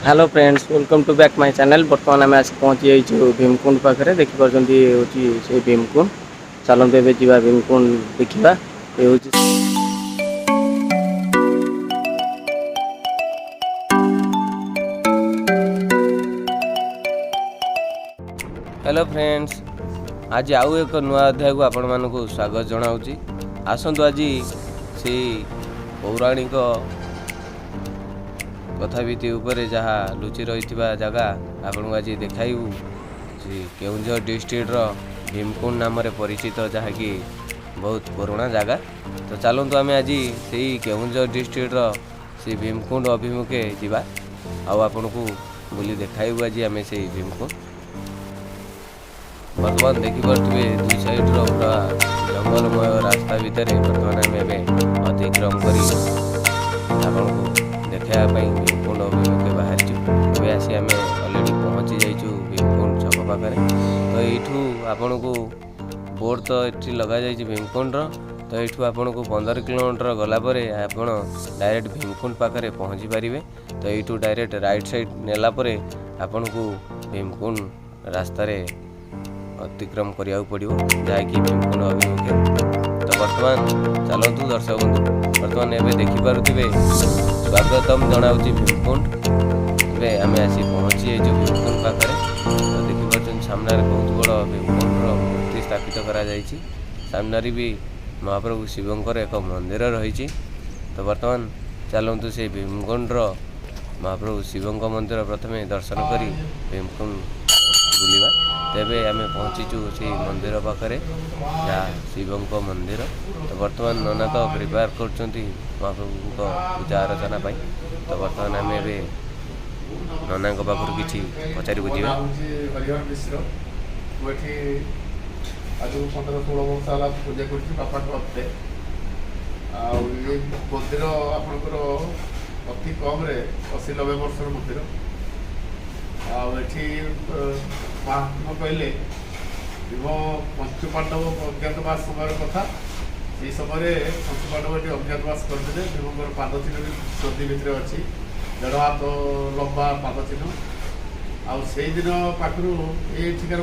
Hello friends, welcome to back my channel. ବର୍ତ୍ତମାନ ଆମେ ଆସି ପହଞ୍ଚି ଯାଇଛୁ ଭୀମକୁଣ୍ଡ ପାଖରେ। ଦେଖିପାରୁଛନ୍ତି, ଏ ହେଉଛି ସେଇ ଭୀମକୁଣ୍ଡ। ଚାଲନ୍ତୁ, ଏବେ ଯିବା, ଭୀମକୁଣ୍ଡ ଦେଖିବା। ଏ ହେଉଛି ହ୍ୟାଲୋ ଫ୍ରେଣ୍ଡସ୍, ଆଜି ଆଉ ଏକ ନୂଆ ଅଧ୍ୟାୟକୁ ଆପଣମାନଙ୍କୁ ସ୍ୱାଗତ ଜଣାଉଛି। ଆସନ୍ତୁ, ଆଜି ସେଇ ପୌରାଣିକ କଥାବିତି ଉପରେ ଯାହା ଲୁଚି ରହିଥିବା ଜାଗା ଆପଣଙ୍କୁ ଆଜି ଦେଖାଇବୁ। ସେ କେଉଁଝର ଡିଷ୍ଟ୍ରିକ୍ଟର ଭୀମକୁଣ୍ଡ ନାମରେ ପରିଚିତ, ଯାହାକି ବହୁତ ପୁରୁଣା ଜାଗା। ତ ଚାଲନ୍ତୁ, ଆମେ ଆଜି ସେଇ କେଉଁଝର ଡିଷ୍ଟ୍ରିକ୍ଟର ସେଇ ଭୀମକୁଣ୍ଡ ଅଭିମୁଖେ ଯିବା ଆଉ ଆପଣଙ୍କୁ ବୁଲି ଦେଖାଇବୁ ଆଜି ଆମେ ସେଇ ଭୀମକୁଣ୍ଡ। ବର୍ତ୍ତମାନ ଦେଖିପାରୁଥିବେ, ଦୁଇ ସାଇଡ଼ର ପୁରା ଜଙ୍ଗଲମୟ ରାସ୍ତା ଭିତରେ ବର୍ତ୍ତମାନ ଆମେ ଏବେ ଅତିକ୍ରମ କରି ଆପଣଙ୍କୁ ଦେଖାଇବା ପାଇଁ ଭୀମକୁଣ୍ଡ ଅଭିମୁଖେ ବାହାରିଛୁ। ଏବେ ଆସି ଆମେ ଅଲରେଡ଼ି ପହଞ୍ଚି ଯାଇଛୁ ଭୀମକୁଣ୍ଡ ଛକ ପାଖରେ। ତ ଏଇଠୁ ଆପଣଙ୍କୁ ବୋର୍ଡ଼ ତ ଏଠି ଲଗାଯାଇଛି ଭୀମକୁଣ୍ଡର। ତ ଏଇଠୁ ଆପଣଙ୍କୁ 15 କିଲୋମିଟର ଗଲା ପରେ ଆପଣ ଡାଇରେକ୍ଟ ଭୀମକୁଣ୍ଡ ପାଖରେ ପହଞ୍ଚି ପାରିବେ। ତ ଏଇଠୁ ଡାଇରେକ୍ଟ ରାଇଟ୍ ସାଇଡ଼୍ ନେଲା ପରେ ଆପଣଙ୍କୁ ଭୀମକୁଣ୍ଡ ରାସ୍ତାରେ ଅତିକ୍ରମ କରିବାକୁ ପଡ଼ିବ, ଯାହାକି ଭୀମକୁଣ୍ଡ ଅଭିମୁଖେ। ତ ବର୍ତ୍ତମାନ ଚାଲନ୍ତୁ ଦର୍ଶକ ବନ୍ଧୁ, ବର୍ତ୍ତମାନ ଏବେ ଦେଖିପାରୁଥିବେ, ସ୍ୱାଗତମ ଜଣାଉଛି ଭୀମକୁଣ୍ଡ। ଏବେ ଆମେ ଆସି ପହଞ୍ଚି ଯାଇଛୁ ଭୀମକୁଣ୍ଡ ପାଖରେ। ତ ଦେଖିପାରୁଛନ୍ତି, ସାମ୍ନାରେ ବହୁତ ବଡ଼ ଭୀମକୁଣ୍ଡର ମୂର୍ତ୍ତି ସ୍ଥାପିତ କରାଯାଇଛି। ସାମ୍ନାରେ ବି ମହାପ୍ରଭୁ ଶିବଙ୍କର ଏକ ମନ୍ଦିର ରହିଛି। ତ ବର୍ତ୍ତମାନ ଚାଲନ୍ତୁ, ସେଇ ଭୀମକୁଣ୍ଡର ମହାପ୍ରଭୁ ଶିବଙ୍କ ମନ୍ଦିର ପ୍ରଥମେ ଦର୍ଶନ କରି ଭୀମକୁଣ୍ଡ ବୁଲିବା। ତେବେ ଆମେ ପହଞ୍ଚିଛୁ ସେଇ ମନ୍ଦିର ପାଖରେ, ଯାହା ଶିବଙ୍କ ମନ୍ଦିର। ତ ବର୍ତ୍ତମାନ ନନା ତ ପ୍ରିପେୟାର କରୁଛନ୍ତି ମହାପ୍ରଭୁଙ୍କ ପୂଜା ଅର୍ଚ୍ଚନା ପାଇଁ। ତ ବର୍ତ୍ତମାନ ଆମେ ଏବେ ନନାଙ୍କ ପାଖରୁ କିଛି ପଚାରି ମୋ ବୁଝିବା। ନାଁ ହେଉଛି ହରିହର ମିଶ୍ର। ମୁଁ ଏଠି ଆଜକୁ 15-16 ବର୍ଷ ହେଲା ପୂଜା କରୁଛି ବାପାଙ୍କ ହସ୍ତେ। ଆଉ ଏ ମନ୍ଦିର ଆପଣଙ୍କର ଅତି କମ୍ରେ 80-90 ବର୍ଷର ମନ୍ଦିର। ଆଉ ଏଠି ମହାତ୍ମା କହିଲେ ଭୀମ ପଞ୍ଚୁପାଣ୍ଡବ ଅଜ୍ଞାତବାସ ସମୟର କଥା। ସେଇ ସମୟରେ ପଞ୍ଚୁପାଣ୍ଡବ ଏଠି ଅଜ୍ଞାତବାସ କରିଥିଲେ। ଭୀମଙ୍କର ପାଦ ଚିହ୍ନ ବି ନଦୀ ଭିତରେ ଅଛି, 1.5 ହାତ ଲମ୍ବା ପାଦ ଚିହ୍ନ। ଆଉ ସେଇଦିନ ପାଖରୁ ଏଠିକାର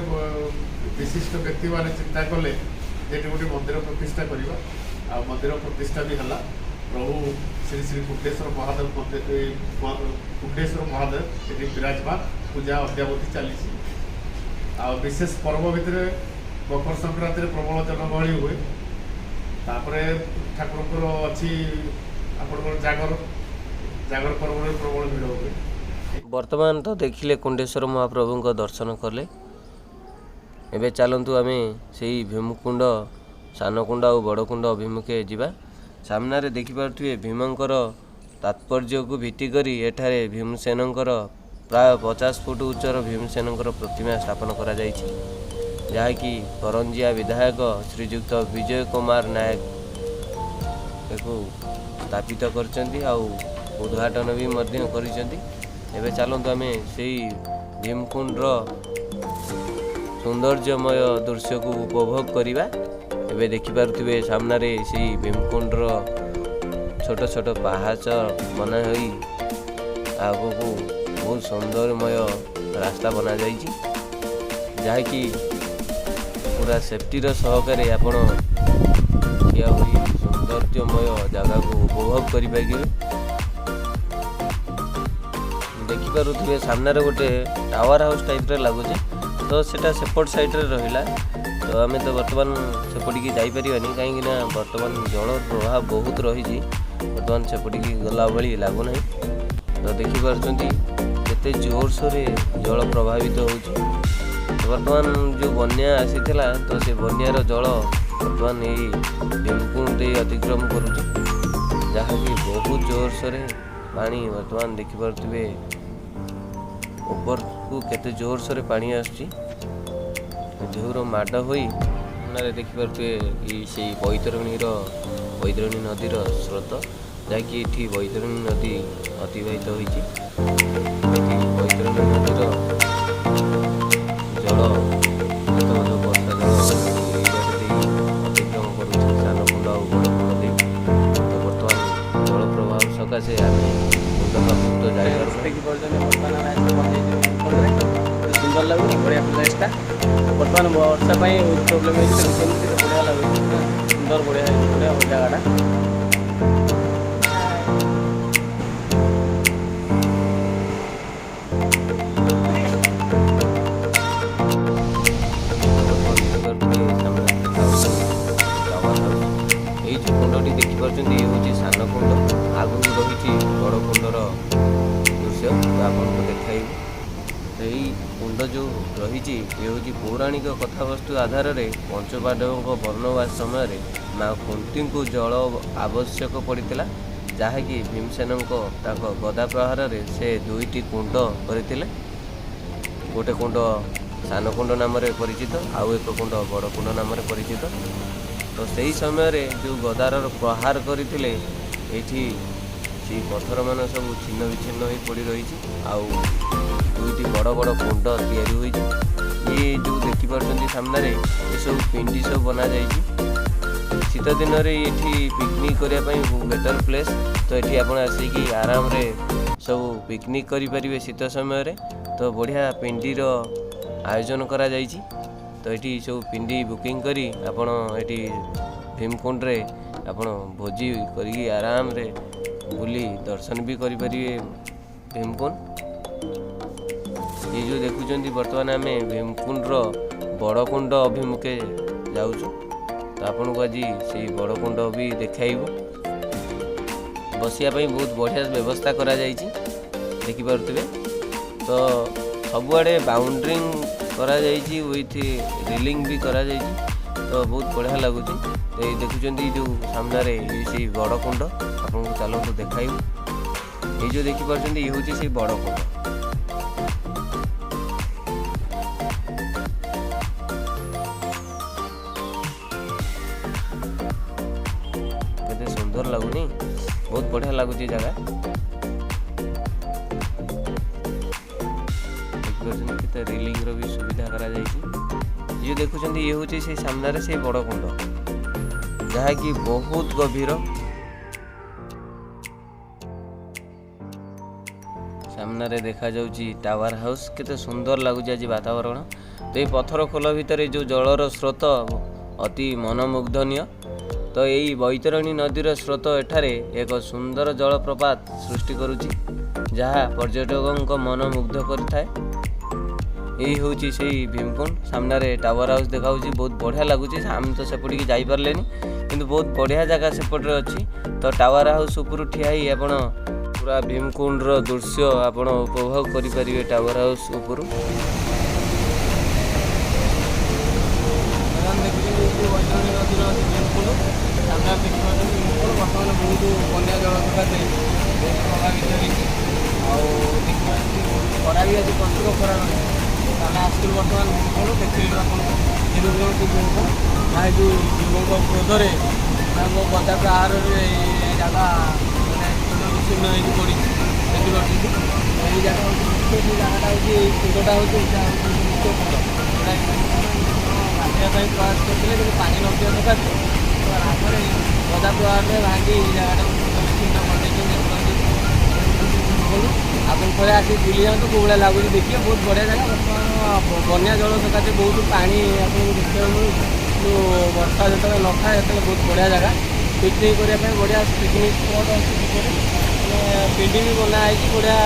ବିଶିଷ୍ଟ ବ୍ୟକ୍ତିମାନେ ଚିନ୍ତା କଲେ ଯେ ଏଠି ଗୋଟେ ମନ୍ଦିର ପ୍ରତିଷ୍ଠା କରିବା। ଆଉ ମନ୍ଦିର ପ୍ରତିଷ୍ଠା ବି ହେଲା। ପ୍ରଭୁ ଶ୍ରୀ ଶ୍ରୀ କୁଣ୍ଡେଶ୍ୱର ମହାଦେବ ମନ୍ଦିର, କୁଣ୍ଡେଶ୍ୱର ମହାଦେବ ଏଠି ବିରାଜମାନ। ପୂଜା ଅଦ୍ୟାବଧି ଚାଲିଛି। ଆଉ ବିଶେଷ ପର୍ବ ଭିତରେ ମକର ସଂକ୍ରାନ୍ତିରେ ପ୍ରବଳ ଜନଗହଳି ହୁଏ। ତାପରେ ଠାକୁରଙ୍କର ଅଛି ଆପଣଙ୍କର ଜାଗର, ଜାଗର ପର୍ବରେ ପ୍ରବଳ ଭିଡ଼ ହୁଏ। ବର୍ତ୍ତମାନ ତ ଦେଖିଲେ, କୁଣ୍ଡେଶ୍ୱର ମହାପ୍ରଭୁଙ୍କ ଦର୍ଶନ କଲେ। ଏବେ ଚାଲନ୍ତୁ, ଆମେ ସେଇ ଭୀମକୁଣ୍ଡ ସାନକୁଣ୍ଡ ଆଉ ବଡ଼କୁଣ୍ଡ ଅଭିମୁଖେ ଯିବା। ସାମ୍ନାରେ ଦେଖିପାରୁଥିବେ, ଭୀମଙ୍କର ତାତ୍ପର୍ଯ୍ୟକୁ ଭିତ୍ତି କରି ଏଠାରେ ଭୀମସେନଙ୍କର ପ୍ରାୟ 50 ଫୁଟ ଉଚ୍ଚର ଭୀମସେନଙ୍କର ପ୍ରତିମା ସ୍ଥାପନ କରାଯାଇଛି, ଯାହାକି କରଞ୍ଜିଆ ବିଧାୟକ ଶ୍ରୀଯୁକ୍ତ ବିଜୟ କୁମାର ନାୟକ ଏକୁ ସ୍ଥାପିତ କରିଛନ୍ତି ଆଉ ଉଦ୍ଘାଟନ ବି ମଧ୍ୟ କରିଛନ୍ତି। ଏବେ ଚାଲନ୍ତୁ, ଆମେ ସେଇ ଭୀମକୁଣ୍ଡର ସୌନ୍ଦର୍ଯ୍ୟମୟ ଦୃଶ୍ୟକୁ ଉପଭୋଗ କରିବା। ଏବେ ଦେଖିପାରୁଥିବେ, ସାମ୍ନାରେ ସେଇ ଭୀମକୁଣ୍ଡର ଛୋଟ ଛୋଟ ପାହାଚ ବନା ହୋଇ ଆଗକୁ ବହୁତ ସୌନ୍ଦର୍ଯ୍ୟମୟ ରାସ୍ତା ବନାଯାଇଛି, ଯାହାକି ପୁରା ସେଫ୍ଟିର ସହକାରେ ଆପଣ ଠିଆ ହୋଇ ସୌନ୍ଦର୍ଯ୍ୟମୟ ଜାଗାକୁ ଉପଭୋଗ କରିପାରିବେ। ଦେଖିପାରୁଥିବେ, ସାମ୍ନାରେ ଗୋଟେ ଟାୱାର ହାଉସ୍ ଟାଇପ୍ର ଲାଗୁଛି। ତ ସେଟା ସେପଟ ସାଇଡ଼୍ରେ ରହିଲା। ତ ଆମେ ତ ବର୍ତ୍ତମାନ ସେପଟିକି ଯାଇପାରିବାନି, କାହିଁକି ନା ବର୍ତ୍ତମାନ ଜଳ ପ୍ରବାହ ବହୁତ ରହିଛି। ବର୍ତ୍ତମାନ ସେପଟିକି ଗଲା ଭଳି ଲାଗୁନାହିଁ। ତ ଦେଖିପାରୁଛନ୍ତି, କେତେ ଜୋରସୋରରେ ଜଳ ପ୍ରବାହିତ ହେଉଛି। ତ ବର୍ତ୍ତମାନ ଯେଉଁ ବନ୍ୟା ଆସିଥିଲା, ତ ସେ ବନ୍ୟାର ଜଳ ବର୍ତ୍ତମାନ ଏଇ ଭୀମକୁଣ୍ଡ ଦେଇ ଅତିକ୍ରମ କରୁଛି, ଯାହାକି ବହୁତ ଜୋରସୋରରେ ପାଣି। ବର୍ତ୍ତମାନ ଦେଖିପାରୁଥିବେ, ଉପରକୁ କେତେ ଜୋରସୋରରେ ପାଣି ଆସୁଛି ଢେଉର ମାଡ଼ ହୋଇ। ସାମ୍ନାରେ ଦେଖିପାରୁଥିବେ, ଏଇ ସେଇ ବୈତରଣୀ ନଦୀର ସ୍ରୋତ, ଯାହାକି ଏଠି ବୈତରଣୀ ନଦୀ ଅତିବାହିତ ହୋଇଛି। ଏଠି ବୈତରଣୀ ନଦୀର ଜଳ, ଯେତେବେଳେ ବର୍ଷା ଜଳ ଏଇ ବାଟ ଦେଇ ଅତିକ୍ରମ କରୁଛି, ସାନ କୁଣ୍ଡ ଆଉ ବଡ଼ କୁଣ୍ଡ ଦେଇ। ତ ବର୍ତ୍ତମାନ ଜଳ ପ୍ରବାହ ସକାଶେ ଆମେ କୁଣ୍ଡ ପାଖକୁ ତ ଯାଇପାରୁନାହିଁ। ଦେଖିପାରୁଛନ୍ତି। ବର୍ତ୍ତମାନ ଆମେ ଆସି ପହଞ୍ଚିଯାଇଛୁ ଭୀମକୁଣ୍ଡରେ। କେତେ ସୁନ୍ଦର ଲାଗୁଛି, ବଢ଼ିଆ ପ୍ଲେସ୍ଟା। ବର୍ତ୍ତମାନ ବର୍ଷା ପାଇଁ ପ୍ରୋବ୍ଲେମ୍ ହେଇଛି। ଦେଖୁଛନ୍ତି, କେତେ ବଢ଼ିଆ ଲାଗୁଛି, ପୁରା ସୁନ୍ଦର, ବଢ଼ିଆ ହେଇଛି, ବଢ଼ିଆ ଜାଗାଟା। ବର୍ତ୍ତମାନ ଦେଖିପାରୁଥିବେ, ସାମ୍ନାରେ ଦେଖାଯାଉଛି ଟାୱାର ହାଉସ୍। ଏଇ ଯେଉଁ କୁଣ୍ଡଟି ଦେଖିପାରୁଛନ୍ତି, ଇଏ ହେଉଛି ସାନ କୁଣ୍ଡ। ଆଗକୁ ରହିଛି ବଡ଼ କୁଣ୍ଡର ଦୃଶ୍ୟ, ତ ଆପଣଙ୍କୁ ଦେଖାଇବୁ। ତ ଏଇ କୁଣ୍ଡ ଯେଉଁ ରହିଛି, ଇଏ ହେଉଛି ପୌରାଣିକ କଥାବସ୍ତୁ ଆଧାରରେ ପଞ୍ଚପାଣ୍ଡବଙ୍କ ବନବାସ ସମୟରେ ମା କୁନ୍ତୀଙ୍କୁ ଜଳ ଆବଶ୍ୟକ ପଡ଼ିଥିଲା, ଯାହାକି ଭୀମସେନଙ୍କ ତାଙ୍କ ଗଦା ପ୍ରହାରରେ ସେ ଦୁଇଟି କୁଣ୍ଡ କରିଥିଲେ। ଗୋଟେ କୁଣ୍ଡ ସାନ କୁଣ୍ଡ ନାମରେ ପରିଚିତ, ଆଉ ଏକ କୁଣ୍ଡ ବଡ଼ କୁଣ୍ଡ ନାମରେ ପରିଚିତ। ତ ସେହି ସମୟରେ ଯେଉଁ ଗଦାର ପ୍ରହାର କରିଥିଲେ, ଏଇଠି ସେଇ ପଥରମାନ ସବୁ ଛିନ୍ନ ବିଚ୍ଛିନ୍ନ ହୋଇ ପଡ଼ି ରହିଛି ଆଉ ଦୁଇଟି ବଡ଼ ବଡ଼ କୁଣ୍ଡ ତିଆରି ହୋଇଛି। ଇଏ ଯେଉଁ ଦେଖିପାରୁଛନ୍ତି ସାମ୍ନାରେ, ଏସବୁ ପିଣ୍ଡି ସବୁ ବନାଯାଇଛି। ଶୀତ ଦିନରେ ଏଠି ପିକନିକ୍ କରିବା ପାଇଁ ବେଟର୍ ପ୍ଲେସ୍। ତ ଏଠି ଆପଣ ଆସିକି ଆରାମରେ ସବୁ ପିକନିକ୍ କରିପାରିବେ ଶୀତ ସମୟରେ। ତ ବଢ଼ିଆ ପିଣ୍ଡିର ଆୟୋଜନ କରାଯାଇଛି। ତ ଏଠି ସବୁ ପିଣ୍ଡି ବୁକିଂ କରି ଆପଣ ଏଠି ଭୀମକୁଣ୍ଡରେ ଆପଣ ଭୋଜି କରିକି ଆରାମରେ ବୁଲି ଦର୍ଶନ ବି କରିପାରିବେ ଭୀମକୁଣ୍ଡ। ଏଇ ଯେଉଁ ଦେଖୁଛନ୍ତି, ବର୍ତ୍ତମାନ ଆମେ ଭୀମକୁଣ୍ଡର ବଡ଼ କୁଣ୍ଡ ଅଭିମୁଖେ ଯାଉଛୁ। ତ ଆପଣଙ୍କୁ ଆଜି ସେଇ ବଡ଼ କୁଣ୍ଡ ବି ଦେଖାଇବୁ। ବସିବା ପାଇଁ ବହୁତ ବଢ଼ିଆ ବ୍ୟବସ୍ଥା କରାଯାଇଛି, ଦେଖିପାରୁଥିବେ। ତ ସବୁଆଡ଼େ ବାଉଣ୍ଡ୍ରିଂ କରାଯାଇଛି, ୱିଥ୍ ରେଲିଂ ବି କରାଯାଇଛି। ତ ବହୁତ ବଢ଼ିଆ ଲାଗୁଛି। ତ ଏଇ ଦେଖୁଛନ୍ତି ଯେଉଁ ସାମ୍ନାରେ, ଇଏ ସେଇ ବଡ଼ କୁଣ୍ଡ। ଆପଣଙ୍କୁ ଚାଲନ୍ତୁ ଦେଖାଇବୁ। ଏଇ ଯେଉଁ ଦେଖିପାରୁଛନ୍ତି, ଇଏ ହେଉଛି ସେଇ ବଡ଼ କୁଣ୍ଡ। କେତେ ସୁନ୍ଦର ଲାଗୁନି? ବହୁତ ବଢ଼ିଆ ଲାଗୁଛି ଏ ଜାଗା। ଦେଖିପାରୁଛନ୍ତି, କେତେ ରେଲିଂର ବି ସୁବିଧା କରାଯାଇଛି। ଇଏ ଦେଖୁଛନ୍ତି, ଇଏ ହେଉଛି ସେଇ ସାମ୍ନାରେ ସେଇ ବଡ଼ କୁଣ୍ଡ, ଯାହାକି ବହୁତ ଗଭୀର। ସାମ୍ନାରେ ଦେଖାଯାଉଛି ଟାୱାର ହାଉସ୍। କେତେ ସୁନ୍ଦର ଲାଗୁଛି ଆଜି ବାତାବରଣ। ତ ଏଇ ପଥର ଖୋଲ ଭିତରେ ଯେଉଁ ଜଳର ସ୍ରୋତ ଅତି ମନମୁଗ୍ଧନୀୟ। ତ ଏଇ ବୈତରଣୀ ନଦୀର ସ୍ରୋତ ଏଠାରେ ଏକ ସୁନ୍ଦର ଜଳପ୍ରପାତ ସୃଷ୍ଟି କରୁଛି, ଯାହା ପର୍ଯ୍ୟଟକଙ୍କ ମନ ମୁଗ୍ଧ କରିଥାଏ। ଏଇ ହେଉଛି ସେଇ ଭୀମକୁଣ୍ଡ। ସାମ୍ନାରେ ଟାୱାର ହାଉସ୍ ଦେଖାଯାଉଛି, ବହୁତ ବଢ଼ିଆ ଲାଗୁଛି। ଆମେ ତ ସେପଟିକି ଯାଇପାରିଲେନି, କିନ୍ତୁ ବହୁତ ବଢ଼ିଆ ଜାଗା ସେପଟରେ ଅଛି। ତ ଟାୱାର ହାଉସ୍ ଉପରୁ ଠିଆ ହେଇ ଆପଣ ପୁରା ଭୀମକୁଣ୍ଡର ଦୃଶ୍ୟ ଆପଣ ଉପଭୋଗ କରିପାରିବେ ଟାୱାର ହାଉସ୍ ଉପରୁ। ବର୍ତ୍ତମାନ ଦେଖୁଛନ୍ତି, ଏଇ ଯେଉଁ ବୈତରଣୀ ନଦୀର ଭୀମକୁଣ୍ଡ ସାମ୍ନାରେ ଦେଖିପାରୁଛନ୍ତି। ଭୀମକୁଣ୍ଡ ବର୍ତ୍ତମାନ ବହୁତ ବନ୍ୟା ଜଳ ସକାଶେ ବହୁତ ପ୍ରଭାବିତ ହେଇଛି। ଆଉ ଦେଖିପାରୁଛନ୍ତି, ବହୁତ ଖରା ବି ଆଜି, ପ୍ରଚୁର ଖରା ରହିଛି। ତ ଆମେ ଆସିଥିଲୁ ବର୍ତ୍ତମାନ ଭୀମକୁଣ୍ଡ, ଦେଖିଲୁ ଆପଣଙ୍କୁ ଦେଖୁଛନ୍ତି ଭୀମକୁଣ୍ଡ। ନା, ଏ ଯେଉଁ ଭୀମଙ୍କ କ୍ରୋଧରେ ତାଙ୍କ ଗଦା ପ୍ରହାରରେ ଏଇ ଜାଗା ମାନେ ଛିନ୍ନ ବିଚ୍ଛିନ୍ନ ହେଇକି ପଡ଼ିଛି, ଦେଖିପାରୁଛନ୍ତି। ଏଇ ଜାଗା ହେଉଛି ମୁଖ୍ୟ, ଯେଉଁ ଜାଗାଟା ହେଉଛି, ଏଇ କୁଣ୍ଡଟା ହେଉଛି, ଏଇଟା ହେଉଛି ମୁଖ୍ୟ କୁଣ୍ଡ, ଯେଉଁଟା ଗାଧୋଇବା ପାଇଁ ପ୍ରୟାସ କରିଥିଲେ, କିନ୍ତୁ ପାଣି ନଥିବା ସକାଶେ ତ ରାଗରେ ଗଦା ପ୍ରହାରରେ ଭାଙ୍ଗି ଏଇ ଜାଗାଟାକୁ ବିଚ୍ଛିନ୍ନ କରିଦେଇଛନ୍ତି। ଦେଖୁଛନ୍ତି ଭୀମକୁଣ୍ଡ। ଆପଣ ଥରେ ଆସିକି ବୁଲି ଯାଆନ୍ତୁ, କେଉଁ ଭଳିଆ ଲାଗୁଛି ଦେଖିବେ। ବହୁତ ବଢ଼ିଆ ଜାଗା। ବର୍ତ୍ତମାନ ବନ୍ୟା ଜଳ ସକାଶେ ବହୁତ ପାଣି ଆପଣଙ୍କୁ ଦେଖିବାକୁ ମିଳୁଛି, କିନ୍ତୁ ବର୍ଷା ଯେତେବେଳେ ନଥାଏ, ସେତେବେଳେ ବହୁତ ବଢ଼ିଆ ଜାଗା ପିକନିକ୍ କରିବା ପାଇଁ। ବଢ଼ିଆ ପିକନିକ୍ ସ୍ପଟ୍ ଅଛି ସେପଟେ, ମାନେ ପିଣ୍ଡି ବି ବନା ହେଇଛି। ବଢ଼ିଆ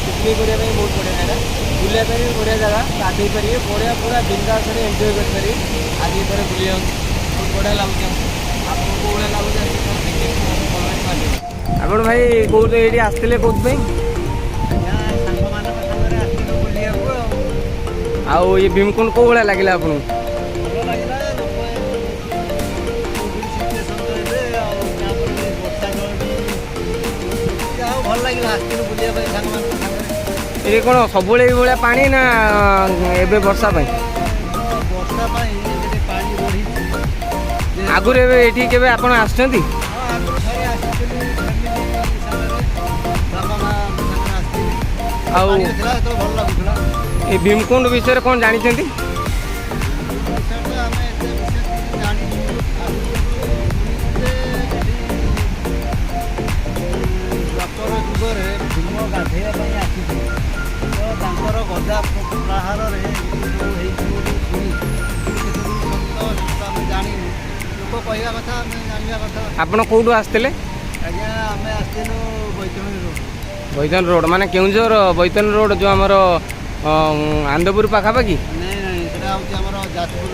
ପିକନିକ୍ କରିବା ପାଇଁ ବହୁତ ବଢ଼ିଆ ଜାଗା, ବୁଲିବା ପାଇଁ ବି ବଢ଼ିଆ ଜାଗା। ଗାଧେଇ ପାରିବେ ବଢ଼ିଆ, ପୁରା ବିନ୍ଦାସରେ ଏନ୍ଜୟ କରିପାରିବେ। ଆସିକି ଥରେ ବୁଲି ଯାଆନ୍ତୁ, ବହୁତ ବଢ଼ିଆ ଲାଗୁଛି ଆମକୁ। ଆପଣଙ୍କୁ କେଉଁ ଭଳିଆ ଲାଗୁଛି, ଆସିକି ଥରେ ଦେଖିକି କମେଣ୍ଟ ମାରିବେ। ଆପଣ ଭାଇ କୋଉଠି ଏଇଠି ଆସିଥିଲେ, କୋଉଥିପାଇଁ? ଆଜ୍ଞା, ସାଙ୍ଗମାନଙ୍କ ସାଙ୍ଗରେ ଆସିଥିଲୁ ବୁଲିବାକୁ। ଆଉ ଆଉ ଇଏ ଭୀମକୁଣ୍ଡ କୋଉ ଭଳିଆ ଲାଗିଲା ଆପଣଙ୍କୁ? ଭଲ ଲାଗିଲା। ଲୋକ କୋଭିଡ଼ ସିଚୁଏସନ୍ ତ ଏବେ, ଆଉ ତାପରେ ବି ବର୍ଷା ଜଳ ବି। ଯାହା ହଉ, ଭଲ ଲାଗିଲା, ଆସିଥିଲୁ ବୁଲିବା ପାଇଁ ସାଙ୍ଗମାନଙ୍କ ସାଙ୍ଗରେ। ଏଠି କ'ଣ ସବୁବେଳେ ଏଇଭଳିଆ ପାଣି ନା ଏବେ ବର୍ଷା ପାଇଁ? ତ ବର୍ଷା ପାଇଁ ଏବେ ଟିକେ ପାଣି ବଢ଼ିଛି। ଆଗରୁ ଏବେ ଏଠି କେବେ ଆପଣ ଆସିଛନ୍ତି? ହଁ, ଆଗରୁ ଥରେ ଆସିଥିଲି ଫ୍ୟାମିଲି ସାଙ୍ଗରେ, ବାପା ମା ସାଙ୍ଗରେ ଆସିଥିଲି। ଆଉ ପାଣି ଥିଲା ସେତେବେଳେ, ଭଲ ଲାଗୁଥିଲା। ଏ ଭୀମକୁଣ୍ଡ ବିଷୟରେ କ'ଣ ଜାଣିଛନ୍ତି? ବିଷୟରେ ତ ଆମେ ଏତେ ବିଶେଷ କିଛି ଜାଣିନୁ। ଆଗରୁ ଶୁଣିଛୁ ଯେ ଏଠି ଦ୍ୱାପର ଯୁଗରେ ଭୀମ ଗାଧେଇବା ପାଇଁ ଆସିଥିଲେ। ରାଜା ପ୍ରହାରରେ ସବୁ ହେଇଛି ବୋଲି ଶୁଣିଛୁ। କେତେ ଦୂର ସତ ସେଟା ଆମେ ଜାଣିନୁ। ଲୋକ କହିବା କଥା, ଆମେ ଜାଣିବା କଥା। ଆପଣ କେଉଁଠୁ ଆସିଥିଲେ? ଆଜ୍ଞା, ଆମେ ଆସିଥିଲୁ ବୈତରଣୀ ରୋଡ଼। ବୈତରଣୀ ରୋଡ଼ ମାନେ କେଉଁଝର ବୈତରଣୀ ରୋଡ଼, ଯେଉଁ ଆମର ଆନ୍ଦପୁର ପାଖାପାଖି? ନାଇଁ ନାଇଁ, ସେଟା ହେଉଛି ଆମର ଯାଜପୁର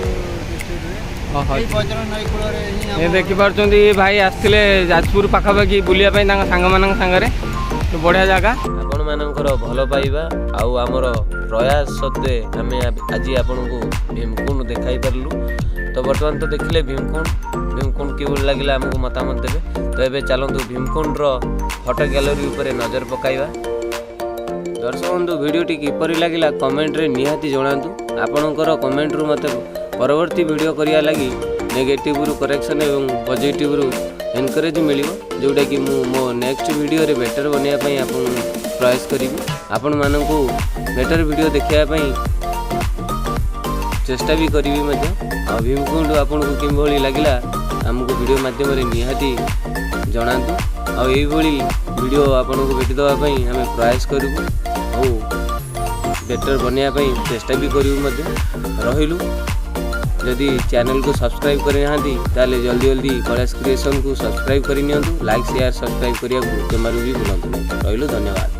ଡିଷ୍ଟ୍ରିକ୍ଟରେ। ଓହୋ। ଏଇ ବୈତରଣୀ ନଈ କୂଳରେ ହିଁ ଏ ଆମ ଦେଖିପାରୁଛନ୍ତି, ଭାଇ ଆସିଥିଲେ ଯାଜପୁର ପାଖାପାଖି ବୁଲିବା ପାଇଁ ତାଙ୍କ ସାଙ୍ଗମାନଙ୍କ ସାଙ୍ଗରେ। ତ ବଢ଼ିଆ ଜାଗା। ଆପଣମାନଙ୍କର ଭଲ ପାଇବା ଆଉ ଆମର ପ୍ରୟାସ ସତ୍ତ୍ୱେ ଆମେ ଆଜି ଆପଣଙ୍କୁ ଭୀମକୁଣ୍ଡ ଦେଖାଇ ପାରିଲୁ। ତ ବର୍ତ୍ତମାନ ତ ଦେଖିଲେ ଭୀମକୁଣ୍ଡ। ଭୀମକୁଣ୍ଡ କିଭଳି ଲାଗିଲା, ଆମକୁ ମତାମତ ଦେବେ। ତ ଏବେ ଚାଲନ୍ତୁ ଭୀମକୁଣ୍ଡର ଫଟୋ ଗ୍ୟାଲେରୀ ଉପରେ ନଜର ପକାଇବା। ଦର୍ଶକ ବନ୍ଧୁ, ଭିଡ଼ିଓଟି କିପରି ଲାଗିଲା କମେଣ୍ଟରେ ନିହାତି ଜଣାନ୍ତୁ। ଆପଣଙ୍କର କମେଣ୍ଟରୁ ମୋତେ ପରବର୍ତ୍ତୀ ଭିଡ଼ିଓ କରିବା ଲାଗି ନେଗେଟିଭରୁ କରେକ୍ସନ୍ ଏବଂ ପଜିଟିଭରୁ ଏନକରେଜ୍ ମିଳିବ, ଯେଉଁଟାକି ମୁଁ ମୋ ନେକ୍ସଟ ଭିଡ଼ିଓରେ ବେଟର୍ ବନେଇବା ପାଇଁ ଆପଣ ପ୍ରୟାସ କରିବି। ଆପଣମାନଙ୍କୁ ବେଟର୍ ଭିଡ଼ିଓ ଦେଖିବା ପାଇଁ ଚେଷ୍ଟା ବି କରିବି ମଧ୍ୟ। ଆଉ ଭୀମକୁଣ୍ଡ ଆପଣଙ୍କୁ କିଭଳି ଲାଗିଲା, ଆମକୁ ଭିଡ଼ିଓ ମାଧ୍ୟମରେ ନିହାତି ଜଣାନ୍ତୁ। ଆଉ ଏଇଭଳି ଭିଡ଼ିଓ ଆପଣଙ୍କୁ ଭେଟି ଦେବା ପାଇଁ ଆମେ ପ୍ରୟାସ କରିବୁ ଆଉ ବେଟର୍ ବନେଇବା ପାଇଁ ଚେଷ୍ଟା ବି କରିବୁ ମଧ୍ୟ। ରହିଲୁ, ଯଦି ଚ୍ୟାନେଲକୁ ସବସ୍କ୍ରାଇବ୍ କରିନାହାନ୍ତି, ତାହେଲେ ଜଲ୍ଦି ଜଲ୍ଦି କୈଳାସ କ୍ରିଏସନ୍କୁ ସବସ୍କ୍ରାଇବ୍ କରିନିଅନ୍ତୁ। ଲାଇକ୍, ସେୟାର, ସବସ୍କ୍ରାଇବ୍ କରିବାକୁ ଜମାରୁ ବି ଭୁଲନ୍ତୁ ନାହିଁ। ରହିଲୁ, ଧନ୍ୟବାଦ।